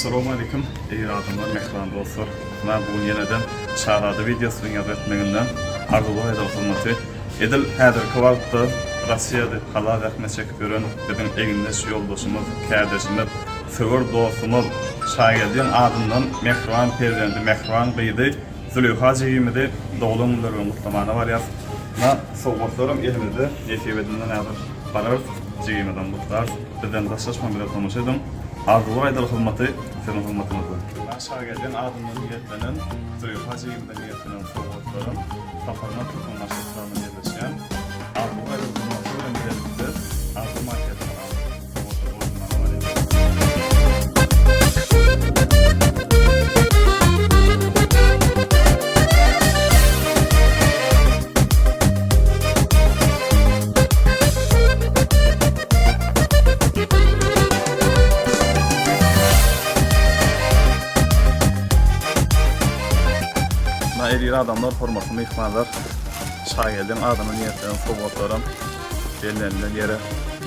Assalamualeýkum eziz adamlar mähriban dostlar. Men bu gün ýene-de Şazada wideosynyň ýazgy etmeginde Arzuwlar Aýdaly hyzmaty edil häzirki wagtda Russiýada halal zähmet çekip ýören biziň egindeş ýoldaşymyz, kärdeşimiz, söwer dostumyz Şageldiň adyndan mähriban perzendi, mähriban gyzy Züleýha jigimizi doglan günleri bilen gutlamana barýas. Na sowgatlaram elimizde nesip edenden häzir bararys jigimizem gutlarys. Bizden daşlaşmaň bize tomaşa ediň. Arzuwlar aýdaly hyzmaty siziň hyzmatyňyzda. Şageldiň adyndan niýetlenen Züleýha jigimize niýetlenen sowgatlaram Saparmyrat Türkmenbaşy etrabynda ýerleşýän Arzuwlar aýdaly hyzmaty bilen bilelikde Arzuw marketinden aldyk. Eziz adamlar, hormatly myhmanlar, Şageldiň adyna niýetlenen sowgatlaram Bellenilen ýere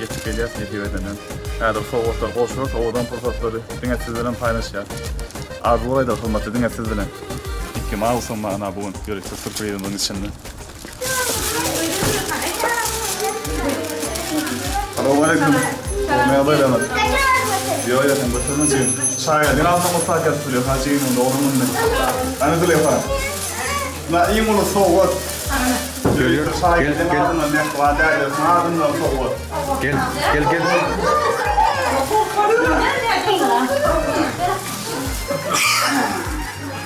ýetip gelýäs nesip edenden. Häzir sowgatlar gowşurarys, owadan pursatlary diňe siz bilen paýlaşýas. Arzuwlar aýdar hyzmaty diňe siz bilen. Mikki Mausyň mana bu gün ýörite sürprizimiziň içinde. Salowmaleýkim. Gowy ýagdaýlarmy? Ýok, ýok, sen göterme jigim. Şaýa, diňe alsaň gutap ýatyp Züleýha jigimiň doglan gününi. Hany Züleýha? Na iň uly sowgat. Ýörite şaýyň adyndan mähriban dädesiniň adyndan sowgat. Gel, gel, gel.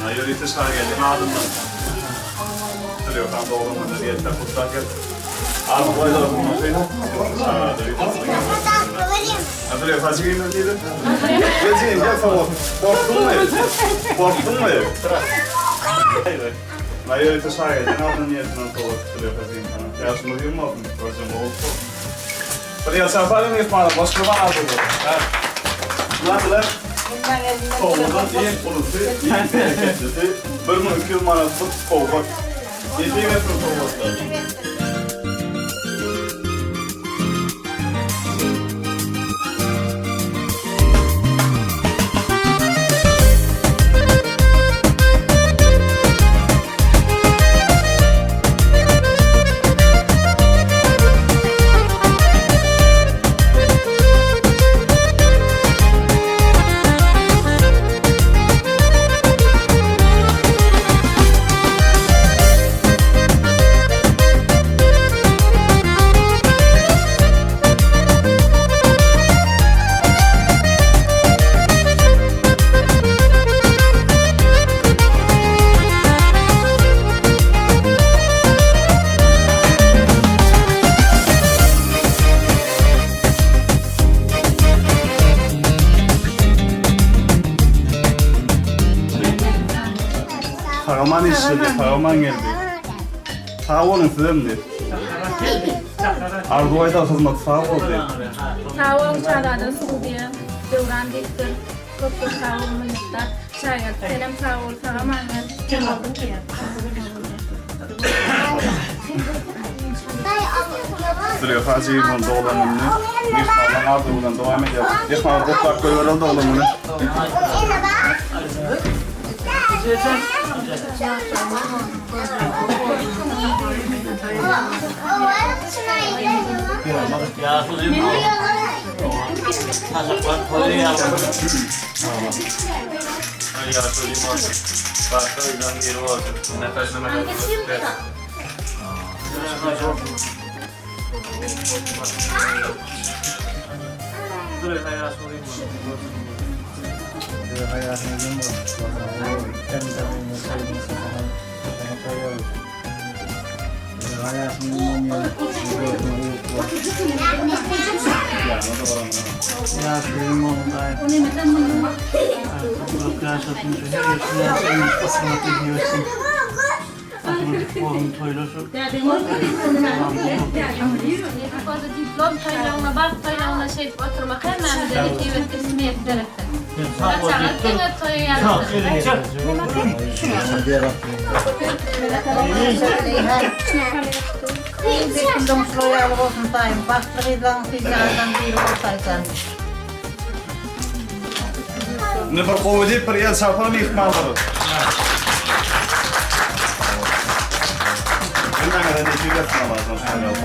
Na ýörite şaýyň adyndan. Züleyhan doglan gününe diýetler gutlag gel. Al goýlar bunu. Züleyha jigimiz diýdi. Gel jigim gel sowgat. Gorkduňmy? Gorkduňmy? Na ýörite şaýadyň adyndan niýetinden sowgat Züleyha jigim sana. Ýaşymyz ýyl bolsun. Görjem bolsun. Bir ýyl çapalyň myhmana boş bir arzuwlar. Şular sowgadyň iň ulusy, iň bereketlisi 1200 manatlyk sowgat. Nesip etsin sowgatlar. Sagaman işledi, sagaman geldi. Sag boluň sizem diýip. Arzuw aýdar hyzmat sag bol diýip. Sag boluň Şazada studiýa. Döwran diýipdir. Köp köp sag boluň minnetdar. Şaýat senem sag bol sagaman gel. Züleyha jigimiň doglan gününi myhmanlaryň arzuwy bilen dowam edýär. Myhmanlar gutlap goýbereli doglan güni. Diplom toýlaryna, bagt toýlaryna şeýdip oturmak hemmämize nesip etsin, miýesser etsin. Saçagyňyz diňe toýa ýarasyn. Indi bir gowy diýip bir el çarpar myhmanlara. Hemmäňize nesip etsin Allahjan şunuň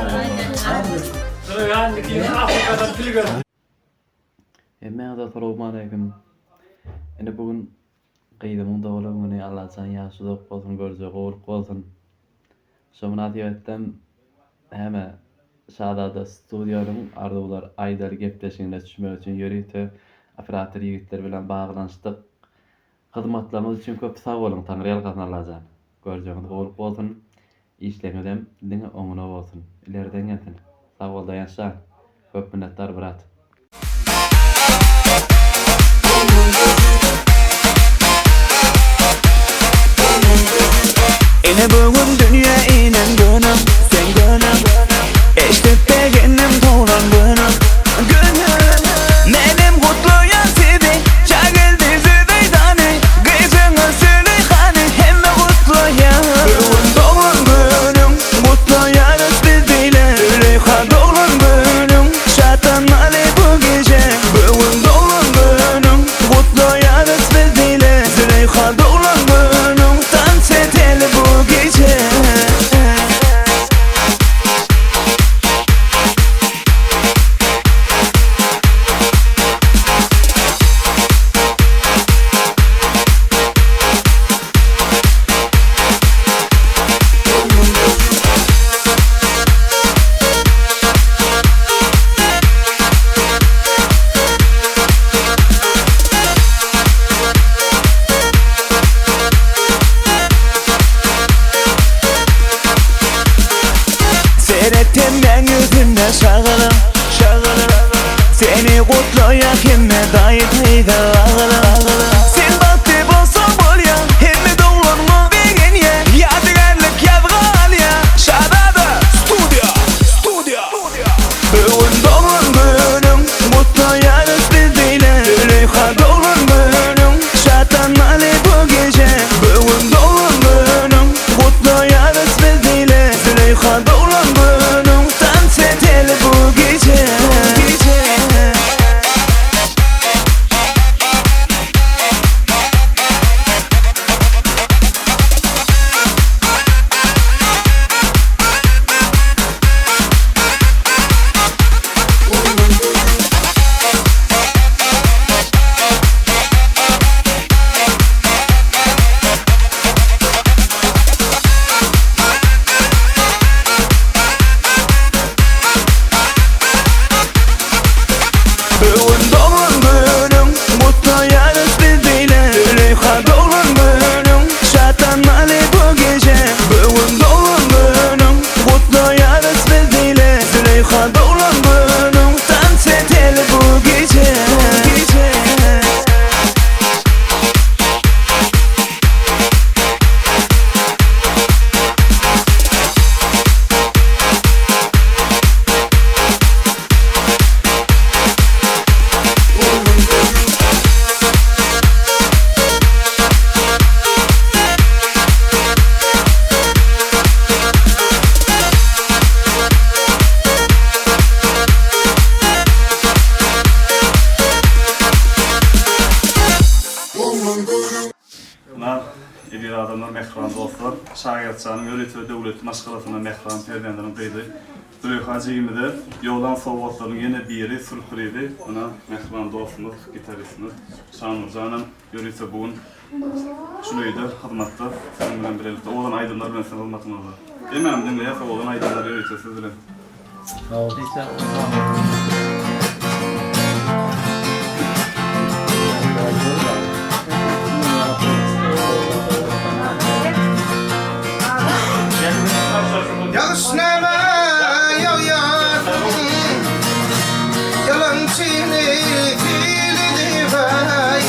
ýaly sowgatlar. Hemmäňize salowmaleýkim. Ine bu gün gyzymyň doglan güni Allajan ýaşy uzak bolsun görjegi gowulyk bolsun. Şo mynasybetden heme Şazada studionyň Arzuwlar aýdaly gepleşigine düşmek üçin ýörite operator ýigitler bilen baglanyşdyk. Hyzmatlaryňyz üçin köp sag boluň Taňryýalkasyn Allajan. Görjegiňiz gowulyk bolsun. Işleriňizem diňe oňuna bolsun. Ilerden gelsin. Sag bol Daýanç jan. Köp minnetdar brat. Ene bu gün dünýä inen günüm Seň günüm Eşdip begendim doglan günüm Günüm Menem gutlaýan sizi Şageldi Zübeýdany Gyzyňyz Züleýhany Hemme gutlaýan Bu gün doglan günüň Gutlaýarys biz bile Züleýha doglan günüň Şatlanmaly bu gije Bu gün doglan günüň Gutlaýarys biz bile Züleýha doglan günüň Tans edeli bu gije. Seretdim meň ýüzüne şagalam, şagalam Seni gutlaýar hemme daýy daýza agalam Sen bagtly bolsaň bolýa hemme doglanňa begenýä Ýadygärlik ýazga alýa Şazada studio studio Bu gün doglan günüň gutlaýarys biz beýle Züleýha doglan günüň şatlanmaly bu gije Bu gün doglan günüň gutlaýarys biz beýle Züleýha doglan günüň tans edeli bu gije. Bu gün doglan günüň gutlaýarys biz bile Züleýha doglan günüň şatlanmaly bu gije Bu gün doglan günüň gutlaýarys biz bile Züleýha doglan günüň tans edeli bu gije. Ynha, eziz adamlar, mähriban dostlar, Şagertjanyň ýörite döwletli maşgalasyna mähriban perzendiniň gyzy Züleýha jigimize ýollan sowgatlarynyň ýene biri, sürprizi, ynha, mähriban dostumyz, gitaristimiz Şanurjanam ýörite bu gün şul öýde hyzmatda siziň bilen bilelikde owadan aýdymlar bilen siziň hyzmatyňyzda. Hemmämiz diňleýäs owadan aýdymlary ýörite siz bilen. Ýagyş näme ýagýarsyň Ýalançyny hili diýäý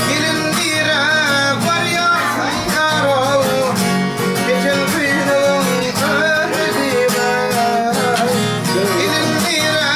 Gelin nirä barýarsyň ýarow Geçen güýnüň özi diýäý Gelin nirä.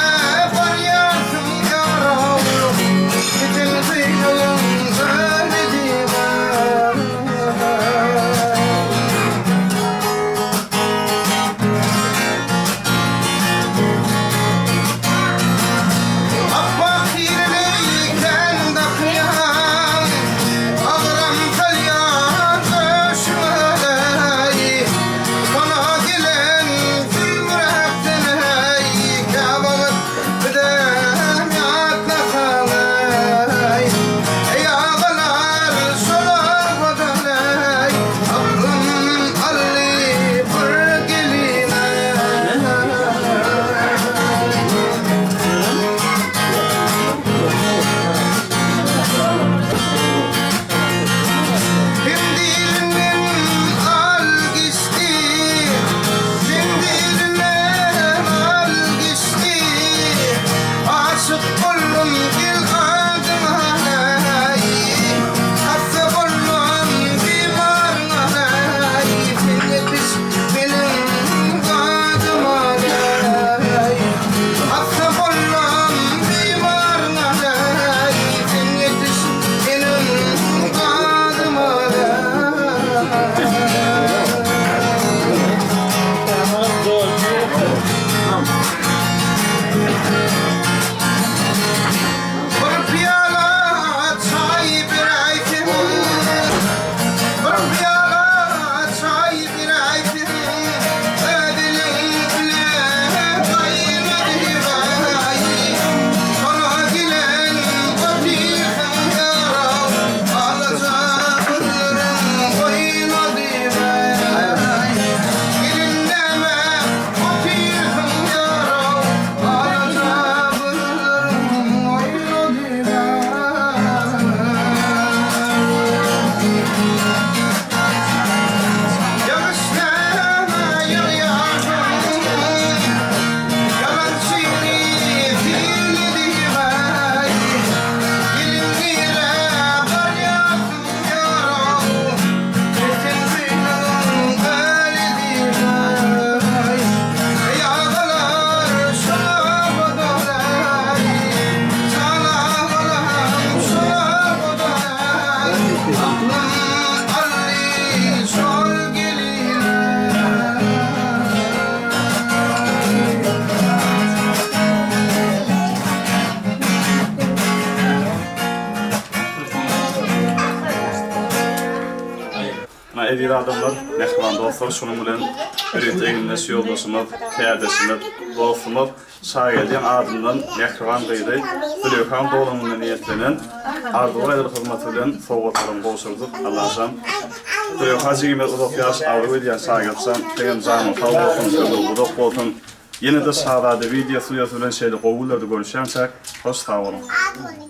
Eziz adamlar, mähriban dostlar, şunuň bilen ýörite egindeş ýoldaşymyz, kärdeşimiz, dostumyz Şageldiň adyndan mähriban gyzy Züleýhaň doglan gününe niýetlenen arzuwly edil hyzmaty bilen sowgatlaryny gowşurdyk. Allajan Züleýha jigimiz uzak ýaş arzuw edýän Şageldijan seňem janyň sag bolsun, ömrüň uzak bolsun. Ýene-de Şazada wideo studiýasy bilen şeýle gowy günlerde görüşýänçäk, hoş sag boluň.